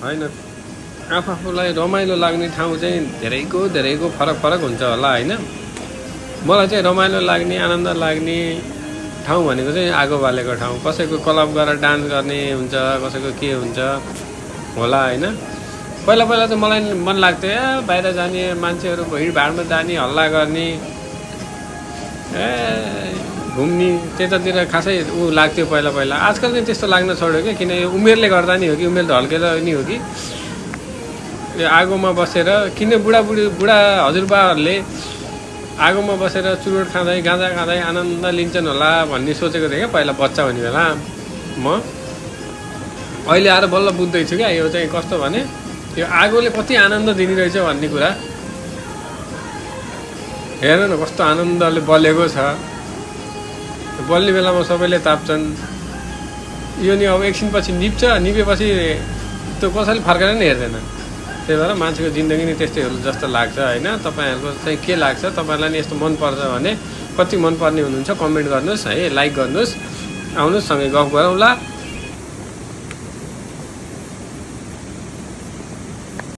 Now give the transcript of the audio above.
होइन आफूलाई रमाइलो लाग्ने ठाउँ चाहिँ धेरैको फरक हुन्छ होला होइन। मलाई चाहिँ रमाइलो लाग्ने आनन्द लाग्ने ठाउँ भनेको चाहिँ आगो बालेको ठाउँ। कसैको क्लब गरेर डान्स गर्ने हुन्छ, कसैको के हुन्छ होला होइन। पहिला त मलाई मन लाग्थ्यो बाहिर जाने, मान्छेहरू भिडभाडमा जाने, हल्ला गर्ने, घुम्ने त्यतातिर खासै लाग्थ्यो पहिला। आजकल चाहिँ त्यस्तो लाग्न छोड्यो क्या, किन यो उमेरले गर्दा नि हो कि उमेर ढल्केर नि हो कि यो आगोमा बसेर, किन बुढा हजुरबाहरूले आगोमा बसेर चुरोट खाँदै गाँजा खाँदै आनन्द लिन्छन् होला भन्ने सोचेको थिएँ क्या पहिला बच्चा हुने बेला म। अहिले आएर बल्ल बुझ्दैछु क्या यो चाहिँ कस्तो भने यो आगोले कति आनन्द दिने रहेछ भन्ने कुरा। हेर न कस्तो आनन्दले बलेको छ, बल्ने बेलामा सबैले ताप्छन्। यो नि अब एकछिनपछि निप्छ, निपेपछि त्यो कसैले फर्केर नि हेर्दैन। त्यही भएर मान्छेको जिन्दगी नै त्यस्तै हो जस्तो लाग्छ होइन। तपाईँहरूको चाहिँ के लाग्छ, तपाईँहरूलाई नि यस्तो मनपर्छ भने कति मनपर्ने हुनुहुन्छ कमेन्ट गर्नुहोस् है, लाइक गर्नुहोस्, आउनुहोस् सँगै गफ गरौँला।